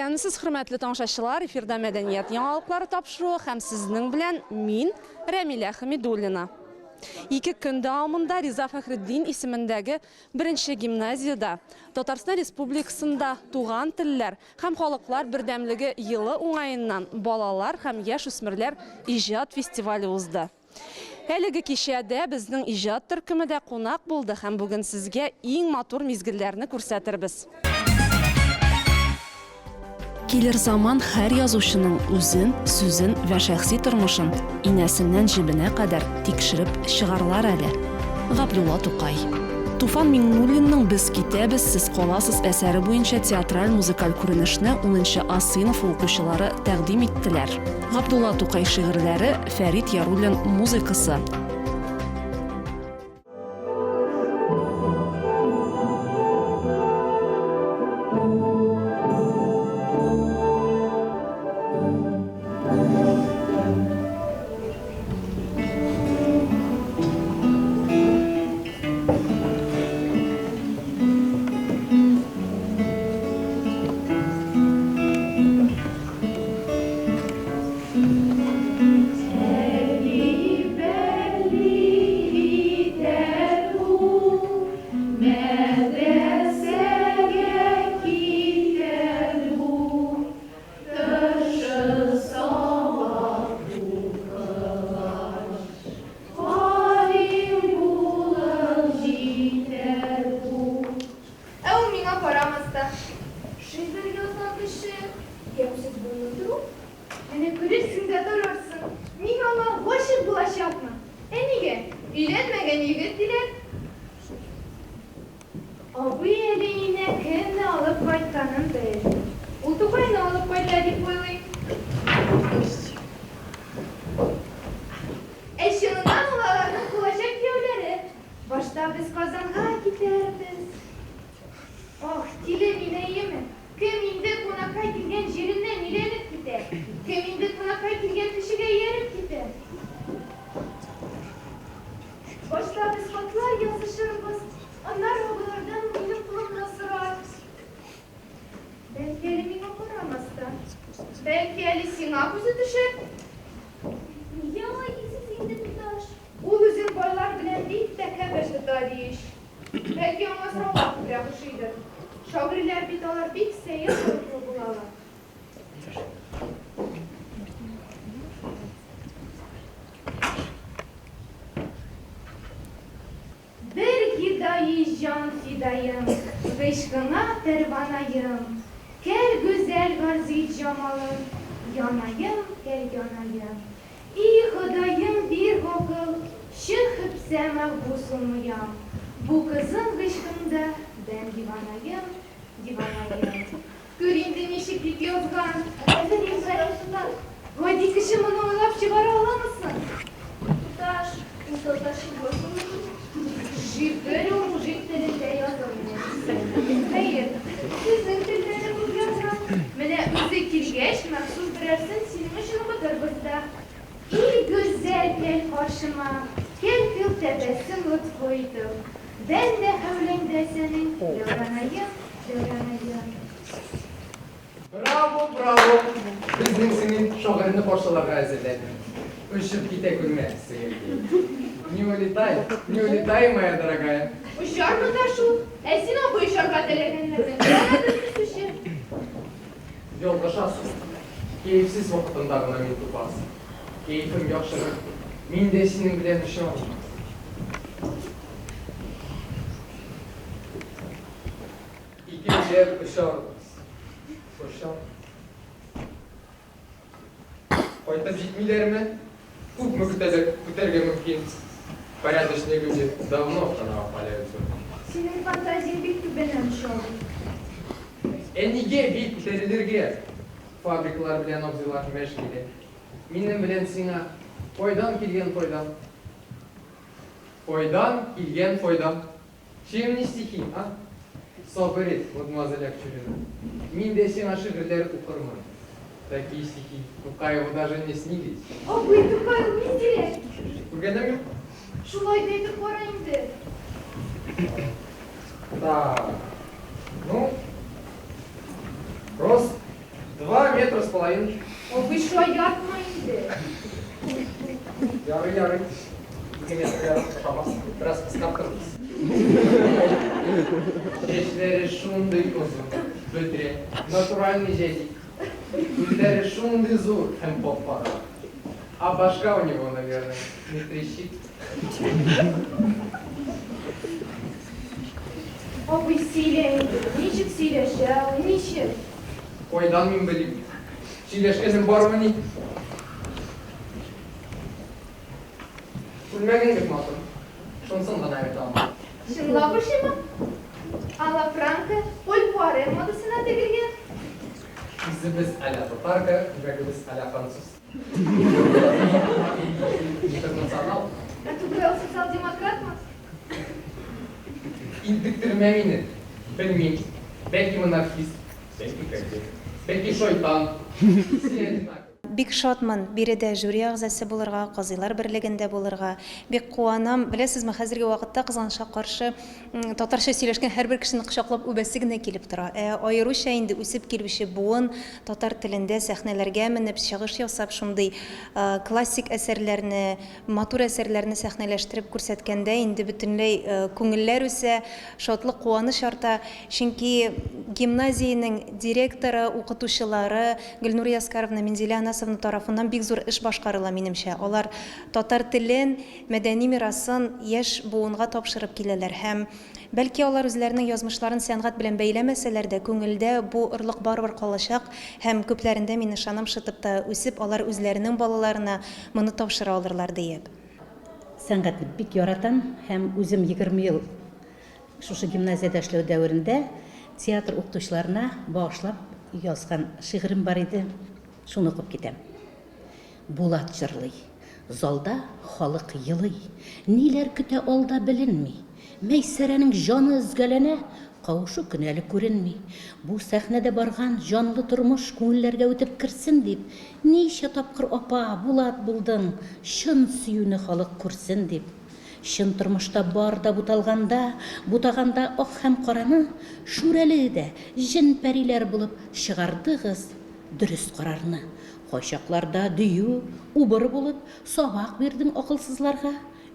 Исәнмесез, хөрмәтле тамашачылар! Эфирда Мәдәният яңалыклары тапшыруы һәм сезнең белән мин, Рәмилә Хәмидуллина. Ике көн дәвамында Риза Фәхретдин исемендәге беренче гимназиядә Татарстан Республикасында Туган телләр һәм халыклар бердәмлеге елы уңаеннан балалар һәм яшүсмерләр иҗат фестивале узды. Әлеге кичәдә безнең иҗат төркеме дә кунак булды һәм бүген сезгә иң матур мизгелләрне күрсәтербез. Килер заман һәр язучының үзен, сүзен вә шәхси тормышын инәсеннән җебенә кадәр тикшереп чыгарлар әле. Габдулла Тукай. Туфан Миңнуллинның Без китәбез, сез каласыз әсәре буенча театраль-музыкаль күренешне унынчы А сыйныфы укучылары тәкъдим иттеләр. Габдулла Тукай шигырьләре, Фәрит Яруллин музыкасы. Ә ул миңа карамас та. Шигырь язган кеше ямьсез булмыйдыр ул. Менә күрерсең дә торырсың, мин аңа гашыйк булачакмын. Ә нигә? Өйләнмәгән егет, диләр. Абый әле өенә кемне алып кайтканын белми. Ул Тукайны алып кайта дип уйлый. Ә чыныннан ул аларның булачак кияүләре. Башта без Казанга китәрбез. Ах, тиле мин, әйеме? Кем инде кунакка килгән җиреннән өйләнеп китә? Кем инде кунакка килгән кешегә ияреп китә? Башта без хатлар язышырбыз, аннары абыйлардан ул минем кулымны сорар. Бәлки әле миңа карамас та. Бәлки әле сиңа күзе төшәр. Нигә алай дисез инде, туташ? Ул үзен байлар белән бик тәкәббер тота, ди ич. Бәлки аңа сораулар күбрәк ошыйдыр. Шагыйрьләр бит алар бик сәер холыклы булалар. Бер гидаи җан фидаем, Гыйшкыңа пәрванаем, Кәл гүзәл гарзи җамалым, Янаем, кәл янаем. И Ходаем, бир гакыл, Чын хөпсә мәхбүс улмыям, Бу кызың гыйшкыңда Бән диванаем, диванаем. Күр инде ничек дип язган! Афәрин, Галимҗан! Гади кеше моны уйлап чыгара аламы соң? Туташ, ул татарча язылмый. Шигырь ул мужик телендә язылмый, әнисе. Хәер, сезнең телдә дә күп язган. Менә үзе килгәч, махсус берәрсен синең өчен укытырбыз да. И гүзәл кәл каршыма, кәл кил тәбәссем лотфы итеп. Бән дә хәүләңдә сәнең, дәүранаем, дәүранаем. Браво, браво! Безнең сеңел шагыйрьне каршыларга әзерләнә. Очып китә күрмә, сеңелкәй. Не улетай, не улетай, моя дорогая. Очармын да шул. Ә син, абый, очарга теләгәннәрнең канатын кисүче. Ялгышасыз. Кәефсез вакытында гына мин тупас. Кәефем яхшырыр, мин дә синең белән оча алам. Икәүләп очарбыз. Очарбыз. Кайтып җитмиләрме? Күпме көтәләр, көтәргә мөмкин? Порядочные люди давно в канавах валяются. Синең фантазияң бик түбәннән оча, абый. Ә нигә бик күтәрелергә? Фабрикалар белән абзыйлар мәш килә. Минем белән сиңа кайдан килгән файда? Кайдан килгән файда? Чем не стихи, а? Сабыр ит, мадемуазель Акчурина. Мин дә сиңа шигырьләр укырмын. Такие стихи Тукаеву даже не снились. Абый, Тукай ул ниндирәк? Күргәнем юк. Шулай да әйтеп кара инде. Так, ну, рост. метра с половиной. Абый, шаяртма инде. Ярый, ярый. Ике метр ярым ошамас. Бераз кыскартырбыз. Чәчләре шундый озын, бөдрә, натуральный җәдит. Күзләре шундый зур һәм кап-кара. А башка у него, наверное, не трещит. Абый, сөйлә инде, ничек сөйләшә ул, ничек? Кайдан мин белим? Сөйләшкәнем бармыни? Күлмәгең бик матур. Шунысын гына әйтә алмадым. Чынлап ошыймы? Ала Франко, Поль Пуаре модасына тегелгән. Үзебез а-ля татарка, күлмәгебез а-ля француз. Интернационал. Ә Туграй ул социал-демократмы? Интектермә мине. Белмим. Бәлки монархист, бәлки кадет, бәлки шайтан. Все одинаковые. Бик шатмын биредә жюри әгъзасы булырга, казыйлар берлегендә булырга. Бик куанам. Беләсезме, хәзерге вакытта, кызганычка каршы, татарча сөйләшкән һәрбер кешене кочаклап үбәсе генә килеп тора. Ә аеруча инде үсеп килүче буын татар телендә сәхнәләргә менеп, чыгыш ясап, шундый классик әсәрләрне, Матур әсәрләрне сәхнәләштереп күрсәткәндә инде бөтенләй күңелләр үсә, шатлык, куаныч арта. Чөнки гимназиянең директоры, укытучылары Гөлнур Яскаровна, Минзилә Анасовна тарафыннан бик зур эш башкарыла, минемчә. Алар татар телен, мәдәни мирасын яшь буынга тапшырып киләләр һәм Бәлки алар үзләренең язмышларын сәнгать белән бәйләмәсәләр дә, күңелдә бу орлык барыбер калачак һәм күпләрендә, мин ышанам, шытып та үсеп, алар үзләренең балаларына моны тапшыра алырлар диеп. Сәнгатьне бик яратам һәм үзем 20 ел шушы гимназиядә эшләү дәверендә театр укытучыларына багышлап язган шигырем бар иде, шуны укып китәм. Булат җырлый. Залда халык елый. Ниләр көтә алда беленми. Мәйсәрәнең җаны өзгәләнә, кавышу көне әле күренми. Бу сәхнәдә барган җанлы тормыш күңелләргә үтеп керсен дип, ничә тапкыр апа, Булат булдың, чын сөюне халык күрсен дип. Чын тормышта бар да буталганда, бутаганда ак һәм караны, Шүрәле дә, җен-пәриләр булып чыгардыгыз дөрес карарны. Кайчакларда дию, убыр булып, сабак бирдең акылсызларга,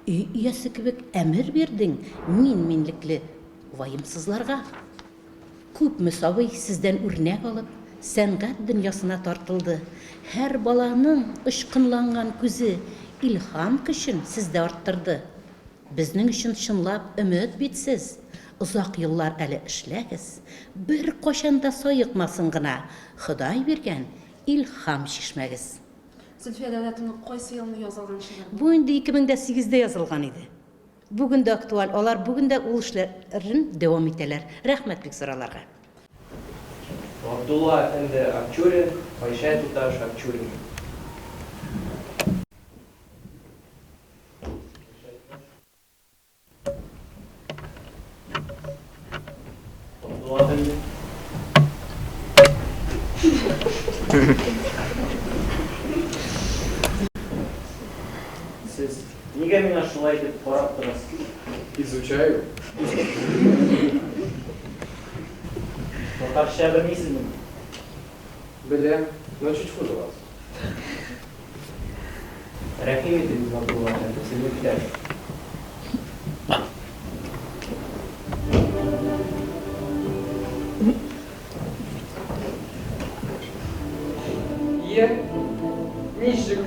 өй иясе кебек әмер бирдең мин-минлекле ваемсызларга. Күпме сабый сездән үрнәк алып, сәнгать дөньясына тартылды, һәр баланың очкынланган күзе илһам көчен сездә арттырды. Безнең өчен чынлап өмет бит сез, озак еллар әле эшләгез, беркайчан да саекмасын гына Ходай биргән Илһам чишмәгез. Зөлфия Дәүләтовна, кайсы елны язылган шигырь бу? Бу инде 2008 дә язылган иде. Бүген дә актуаль, алар бүген дә ул эшләрен дәвам итәләр. Рәхмәт бик зур аларга. Габдулла әфәнде Акчурин, Гайшә туташ Акчурина. Сез нигә миңа шулай итеп карап торасыз? Изучаю. Татарча белмисезме? Беләм, но чуть хуже вас. Рәхим итегез, Габдулла әфәнде, сезне көтәбез. Йә, ничек?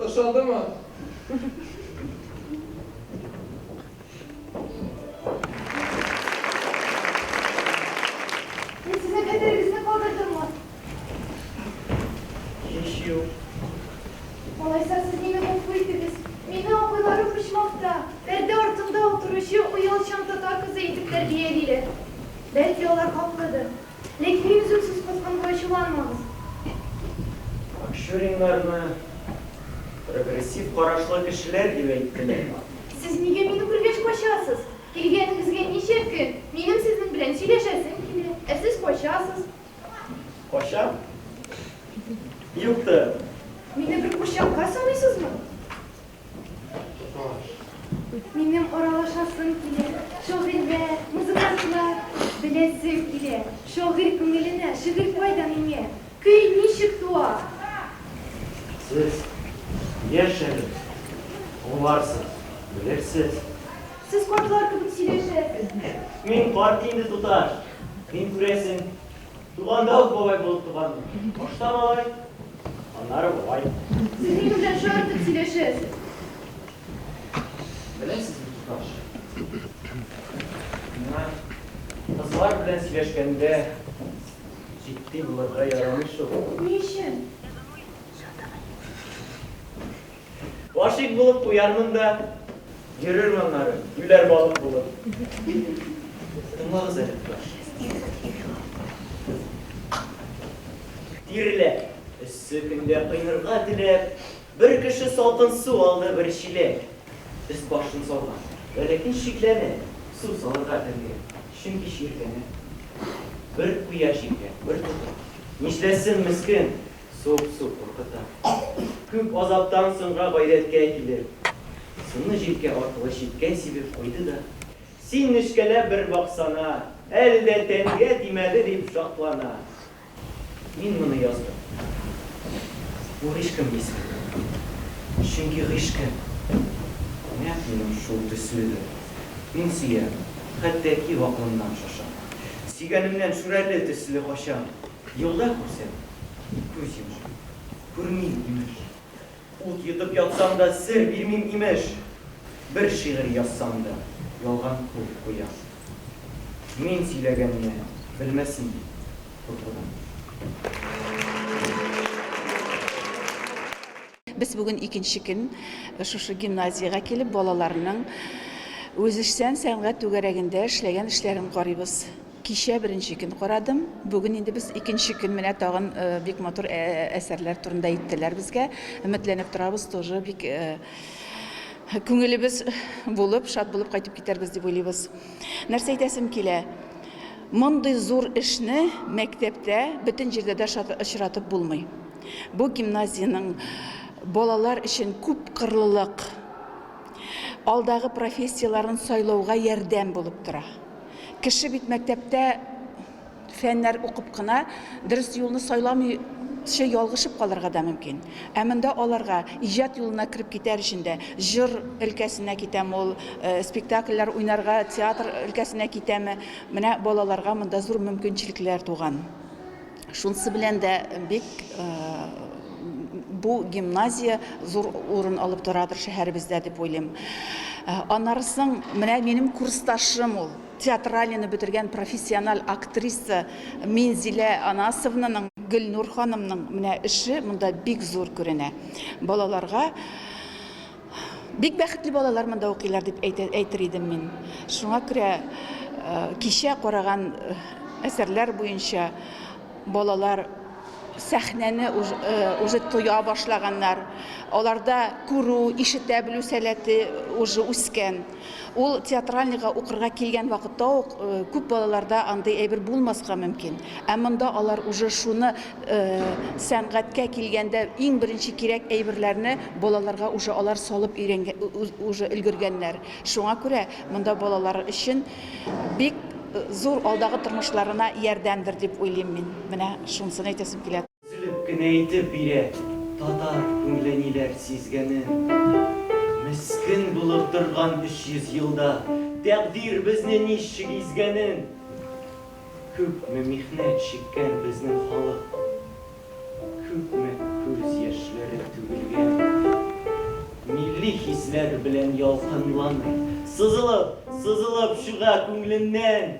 Ошадымы? Мин сезнең хәтерегезне калдырдыммы? Һич юк. Алайса сез мине гафу итегез. Мине абыйларым почмакта, пәрдә артында утыручы оялчан татар кызы итеп тәрбиялиләр. Бәлки алар хаклыдыр. Ләкин мин үзем сүз катканга ачуланмагыз. Акчуриннарны прогрессив карашлы кешеләр дип әйттеләр. Сез нигә мине күргәч качасыз? Килгәнегезгә ничә көн? Минем сезнең белән сөйләшәсем килә, ә сез качасыз. Качам? Юк та. Мине бер курчакка саныйсызмы? Минем аралашасым килә, шагыйрьләр, музыкантлар. Беләсем килә, шагыйрь күңеленә шигырь кайдан иңә? Көй ничек туа? Сез яшь әле, аңларсыз, белерсез. Сез картлар кебек сөйләшәсез. Мин карт инде, туташ. Мин, күрәсең, туганда ук бабай булып туганмын. Башта малай, аннары бабай. Сез минем белән шаяртып сөйләшәсез. Беләсезме, туташ, миңа кызлар белән сөйләшкәндә җитди булырга ярамый шул. Ни өчен? Гашыйк булып куярмын да, йөрермен аннары, юләр балык булып. Тыңлагыз әле, туташ. Тирләп, эссе көндә коенырга теләп, Бер кеше салкын су алды бер чиләк. Өс-башын салган. Вәләкин шикләнә, су салырга тәнгә, чөнки чиркәнә. Бер куя җиргә, бер тота. Нишләсен, мескен, суык су куркыта. Күп азаптан соңра гайрәткә килеп, суны җилкә аркылы читкә сибеп куйды да, Син нечкәләп бер баксана, әле дә тәнгә тимәде, дип шатлана. Мин моны яздым. Бу гыйшкым дисең. Чөнки гыйшкым нәкъ минем шул төследер. Мин сөям, хәтта ки гакылымнан шашам. Сөйгәнемнән шүрәле төсле качам. Юлда күрсәм, күз йомам, күрмим, имеш. Ут йотып ятсам да, сер бирмим, имеш. Бер шигырь язсам да, ялган кул куям. Мин сөйләгәнне белмәсен дип куркудан. Без бүген икенче көн шушы гимназиягә килеп, балаларның үзешчән сәнгать түгәрәгендә эшләгән эшләрен карыйбыз. Кичә беренче көн карадым, бүген инде без икенче көн менә тагын бик матур әсәрләр турында әйттеләр безгә. Өметләнеп торабыз, тоже бик күңелебез булып, шат булып кайтып китәрбез дип уйлыйбыз. Нәрсә әйтәсем килә? Мондый зур эшне мәктәптә бөтен җирдә дә очратып булмый. Бу гимназиянең балалар өчен күпкырлылык, алдагы профессияләрен сайлауга ярдәм булып тора. Кеше бит мәктәптә фәннәр укып кына дөрес юлны сайламыйча ялгышып калырга да мөмкин. Ә монда аларга иҗат юлына кереп китәр өчен дә, җыр өлкәсенә китәме ул, спектакльләр уйнарга, театр өлкәсенә китәме, менә балаларга монда зур мөмкинчелекләр туган. Шунысы белән дә бик бу гимназия зур урын алып торадыр шәһәребездә дип уйлыйм. Аннары соң менә минем курсташым ул, театральныйны бетергән профессиональ актриса Минзилә Анасовнаның, Гөлнур ханымның менә эше монда бик зур күренә. Балаларга Бик бәхетле балалар монда укыйлар дип әйтер идем мин. Шуңа күрә кичә караган әсәрләр буенча балалар сәхнәне уже тоя башлаганнар. Аларда күрү, ишетә белү сәләте уже үскән. Ул театральныйга укырга килгән вакытта ук күп балаларда андый әйбер булмаска мөмкин. Ә монда алар уже шуны сәнгатькә килгәндә иң беренче кирәк әйберләрне балаларга уже алар салып өйрәнгән, уже өлгергәннәр. Шуңа күрә монда балалар өчен бик зур алдагы тормышларына ярдәмдер дип уйлыйм мин. Менә шунысын әйтәсем килә. Өзелеп кенә әйтеп бирә татар күңеле ниләр сизгәнен. Мескен булып торган 300 елда тәкъдир безне ничек изгәнен. Күпме михнәт чиккән безнең халык, күпме күз яшьләре түгелгән. Милли хисләр белән ялкынланый, сызылып, сызылып чыга күңленнән.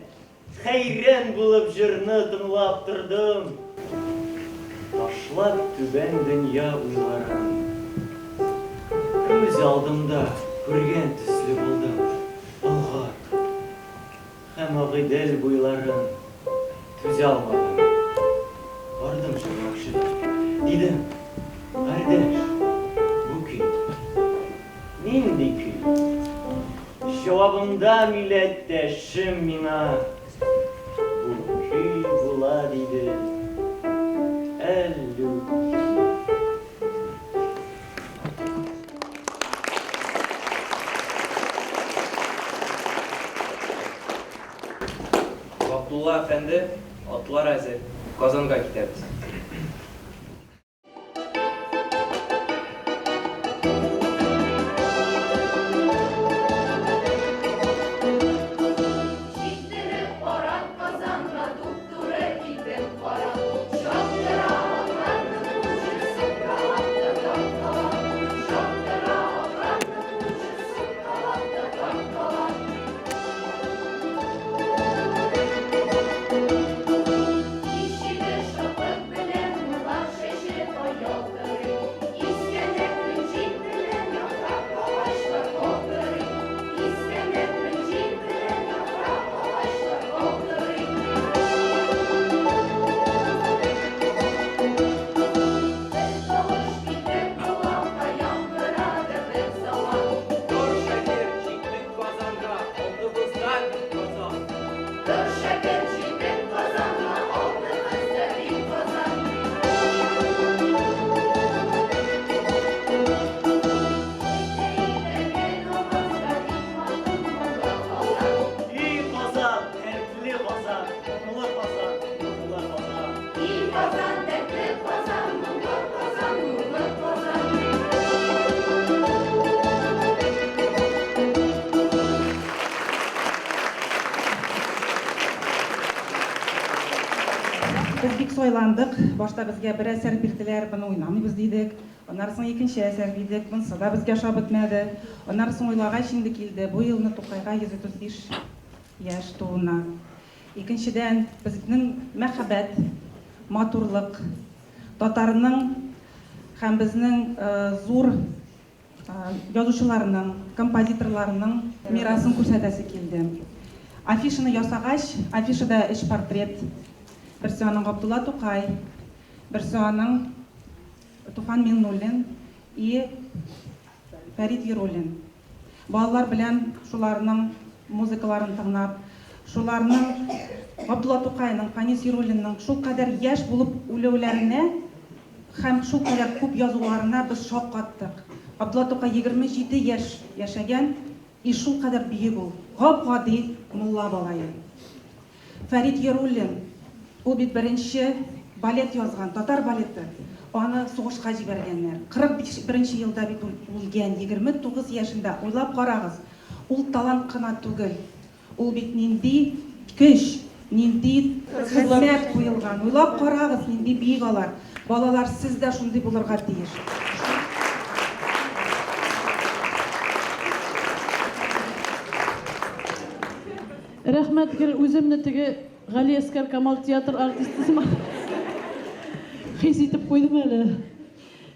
Хәйран булып җырны тыңлап тордым. Ташлап түбән дөнья уйларын. Күз алдымда күргән төсле булдым Болгар һәм Агыйдел буйларын. Түзә алмадым, бардым җырлаучы дип. Дидем, Кардәш, бу көй нинди көй? Җавабымда милләттәшем миңа, Бу көй була, диде, Әллүки. Габдулла әфәнде, атлар әзер, Казанга китәбез. Сайландык. Башта безгә бер әсәр бирделәр, моны уйнамыйбыз дидек. Аннары соң икенче әсәр бирдек, монысы да безгә ошап бетмәде. Аннары соң уйлагач инде килде, бу елны Тукайга 135 яшь тулуына. Икенчедән, безнең мәхәббәт, матурлык, татарның һәм безнең зур язучыларның, композиторларның мирасын күрсәтәсе килде. Афишаны ясагач, афишада өч портрет, берсе аның Габдулла Тукай, берсе аның Туфан Миңнуллин и Фәрит Яруллин. Балалар белән шуларның музыкаларын тыңлап, шуларның Габдулла Тукайның, Фанис Яруллинның шулкадәр яшь булып үлүләренә һәм шулкадәр күп язуларына без шаккаттык. Габдулла Тукай 27 яшь яшәгән и шулкадәр бөек ул. Гап-гади мулла балае. Фәрит Яруллин, ул бит беренче балет язган, татар балеты. Аны сугышка җибәргәннәр. 41 нче елда бит ул үлгән, 29 яшендә. Уйлап карагыз, ул талант кына түгел, ул бит нинди көч, нинди хезмәт куелган. Уйлап карагыз, нинди биек алар. Балалар, сез дә шундый булырга тиеш. Рәхмәт, гел үземне теге Галиәскәр Камал театр артисты сыман хис итеп куйдым әле.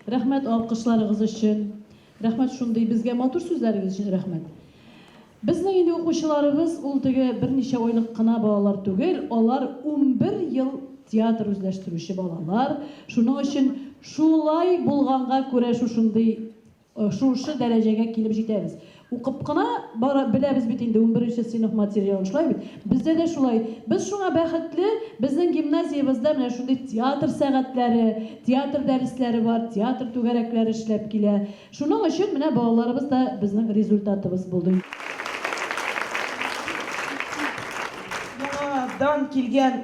Рәхмәт алкышларыгыз өчен. Рәхмәт шундый безгә матур сүзләрегез өчен рәхмәт. Безнең инде укучыларыбыз ул теге берничә айлык кына балалар түгел, алар 11 ел театр үзләштерүче балалар. Шуның өчен шулай булганга күрә шушындый Шушы дәрәҗәгә килеп җитәбез. Укып кына бара беләбез бит инде унберенче сыйныф материалын, шулай бит? Бездә дә шулай. Без шуңа бәхетле, безнең гимназиябездә менә шундый театр сәгатьләре, театр дәресләре бар, театр түгәрәкләре эшләп килә. Шуның өчен менә балаларыбыз да безнең результатыбыз булды. Яңадан килгән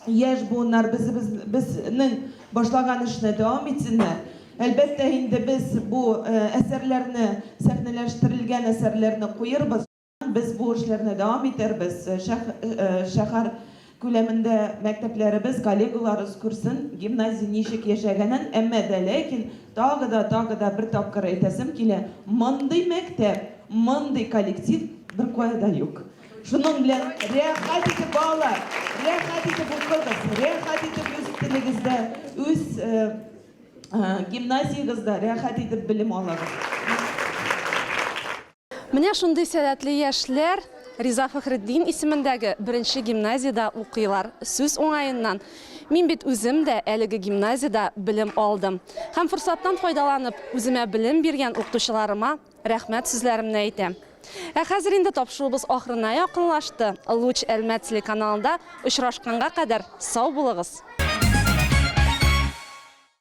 Яшь буыннар безебез безнең башлаган эшне дәвам итсеннәр. Әлбәттә инде без бу әсәрләрне, сәхнәләштерелгән әсәрләрне куербыз. Без бу эшләрне дәвам итәрбез. Шәһәр күләмендә мәктәпләребез, коллегаларыбыз күрсен гимназия ничек яшәгәнен. Әмма дә ләкин тагы да, тагы да бер тапкыр әйтәсем килә, мондый мәктәп, мондый коллектив беркая да юк. Шуның белән рәхәт итеп, балалар, рәхәт итеп укыгыз, рәхәт итеп үз телегездә, үз гимназиягездә рәхәт итеп белем алыгыз. Менә шундый сәләтле яшьләр Риза Фәхретдин исемендәге беренче гимназиядә укыйлар. Сүз уңаеннан, мин бит үзем дә әлеге гимназиядә белем алдым. Һәм форсаттан файдаланып, үземә белем биргән укытучыларыма Рәхмәт сүзләремне әйтәм. Ә хәзер инде тапшыруыбыз ахырына якынлашты. Луч Әлмәт телеканалында очрашканга кадәр сау булыгыз!